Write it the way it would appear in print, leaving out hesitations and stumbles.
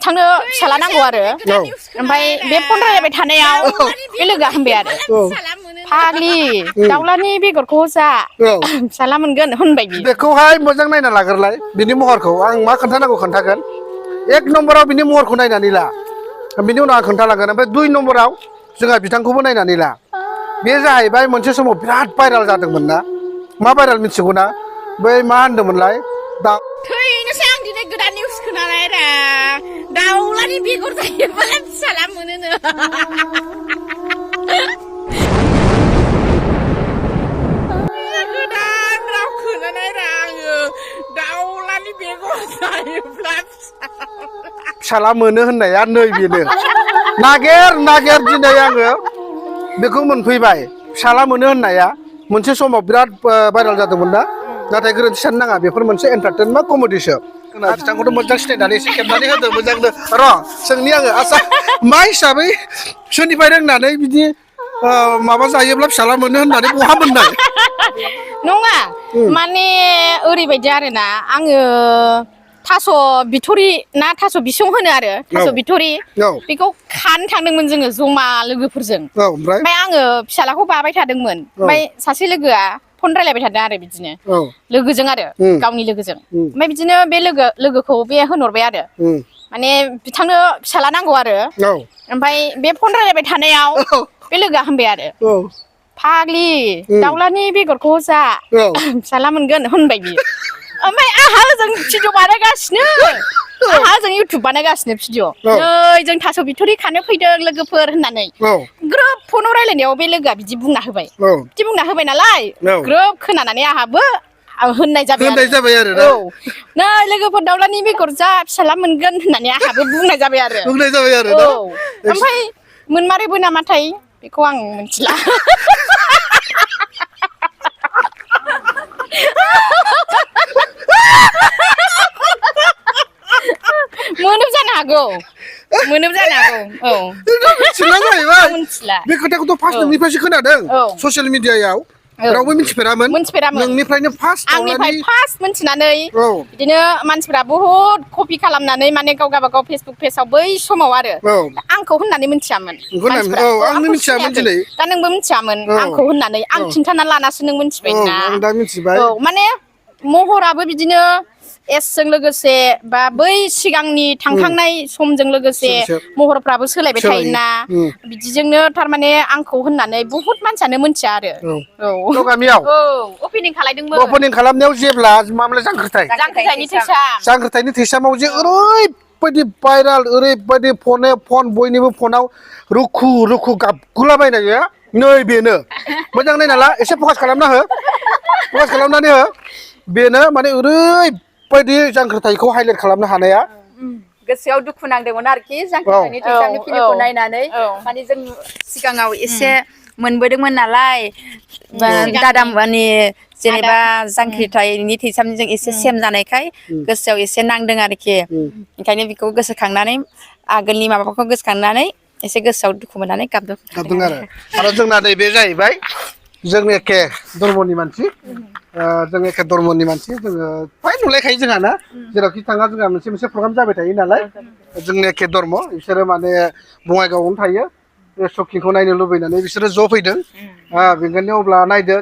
बिथांनो फिसाला नांगौ आरो ओमफ्राय बे फन रायलायबाय थानायाव बे लोगोआ होनबाय आरो फाग्लि दाउलानि बेगरखौ जा फिसाला मोनगोन होनबाय बियो बेखौहाय मोजां नायना लाग्रोलाय बिनि महरखौ आं मा खोन्थानांगौ खोन्थागोन एक नम्बराव बिनि महरखौ नायनानै ला बिनि उनाव आं खोन्थालांगोन ओमफ्राय 2 नम्बराव जोंहा बिथांखौबो नायनानै ला बे जाहैबाय मोनसे समाव बिराद भाइराल जादोंमोन ना मा भाइराल मिथिगौ ना बै मा होनदोंमोनलाय दा थैनोसै आं दिनै गोदान निउस खोनानाय रा दाउलानि बेगर जायोबालाय फिसाला मोनोनो गोदान राव खोनानाय रा आङो दाउलानि बेगर जायोब्ला फिसाला मोनो होननाया नै बेनो नागेर दिनै आङो बेखौ मोनफैबाय फिसाला मोनो होननाया मोनसे समाव बिराद भाइराल जादोंमोन ना नाथाय गोरोन्थि साननो नाङा बेफोर मोनसे एन्टारटेनमेन्ट कमेडिसो बिथांखौथ' मोजां सिनायनानै एसे खेबनानै होदो मोजांनो र' सोंनि आङो आसा मा हिसाबै सोरनिफ्राय रोंनानै बिदि माबा जायोब्ला फिसाला मोनो होननानै बहा मोननाय नङा माने ओरैबायदि आरोना आङो थास' बिथ'रि ना थास' बिसं होनो आरो थास' बिथ'रि बेखौ खानो थांदोंमोन जोङो जमा लोगोफोरजों ओमफ्राय आङो फिसालाखौ बाबाय थादोंमोन ओमफ्राय सासे लोगोआ फन रायलायबाय थादों आरो बिदिनो लोगोजों आरो गावनि लोगोजों ओमफ्राय बिदिनो बे लोगोखौ बे होनहरबाय आरो माने बिथांनो फिसाला नांगौ आरो ओमफ्राय बे फन रायलायबाय थानायाव बे लोगोआ होनबाय आरो फाग्लि दाउलानि बेगरखौ जा फिसाला मोनगोन होनबाय बियो ओमफ्राय आंहा ओजों भिडिअ बानायगासिनो आंहा ओजों इउटुब बानायगासिनो भिडिअ नै जों थास' बिथ'रि खानो फैदों लोगोफोर होननानै ग्रोब फनाव रायलायनायाव बे लोगोआ बिदि बुंना होबाय बिदि बुंना होबाय नालाय ग्रोब खोनानानै आंहाबो होननाय जाबाय आरो औ नै लोगोफोर दाउलानि बेगर जा फिसाला मोनगोन होननानै आंहाबो बुंनाय जाबाय आरो औ ओमफ्राय मोनमारोबो नामाथाय बेखौ आं मिथिला मोनोबो जानो हागौ औ मिथिला जाहैबाय बे खोथाखौथ' फार्स्ट नोंनिफ्रायसो खोनादों ससियेल मिडियायाव रावबो मिथिफेरामोन नोंनिफ्रायनो फार्स्ट आंनिफ्राय फार्स्ट मिथिनानै बिदिनो मानसिफ्रा बहुद कपि खालामनानै माने गाव गावबागाव फेसबुक पेजाव बै समाव आरो आंखौ होननानै मिथियामोन मानसिफ्रा आंबो मिथियामोन दिनै दा नोंबो मिथियामोन आंखौ होननानै आं खिन्थाना लानासो नों मिथिबाय ना आं दा मिथिबाय औ माने महराबो बिदिनो एसजों लोगोसे बा बै सिगांनि थांखांनाय समजों लोगोसे महरफ्राबो सोलायबाय थायोना बिदिजोंनो थारमाने आंखौ होननानै बुहुत मानसियानो मोनथिया आरो गामियाव अपेनिं खालायदोंमोन अपेनिं खालामनायाव जेब्ला मामोनलाय जांख्रिथायनि थैसामाव जे ओरैबायदि भाइराल ओरैबायदि फन बयनिबो फनाव रुखु गाबगुलाबायनाय नै बेनो मोजां नायना ला एसे फकास खालामनानै हो बेनो माने ओरैबायदि जांख्रिथायखौ हाइलाइट खालामनो हानाया गोसोआव दुखु नांदोंमोन आरोखि जांख्रिथायनि थैसामनि फिल्मखौ नायनानै माने जों सिगाङाव एसे मोनबोदोंमोन नालाय दादा माने जेनेबा जांख्रिथायनि थैसामजों एसे सेम जानायखाय गोसोआव एसे नांदों आरोखि ओंखायनो बेखौ गोसोखांनानै आगोलनि माबाफोरखौ गोसोखांनानै एसे गोसोआव दुखु मोननानै गाबदों आरो जोंना नैबे जाहैबाय जों एखे धर्मनि मानसि जों एखे धर्मनि मानसि जोङो फ्राय नुलायखायो जोंहा ना जेरावखि थाङा जोंहा मोनसे प्रग्राम जाबाय थायो नालाय जोंनि एखे धर्म बिसोरो माने बङाइगावआवनो थायो बे सखिखौ नायनो लुबैनानै बिसोरो ज' फैदों बेनिखायनो अब्ला नायदो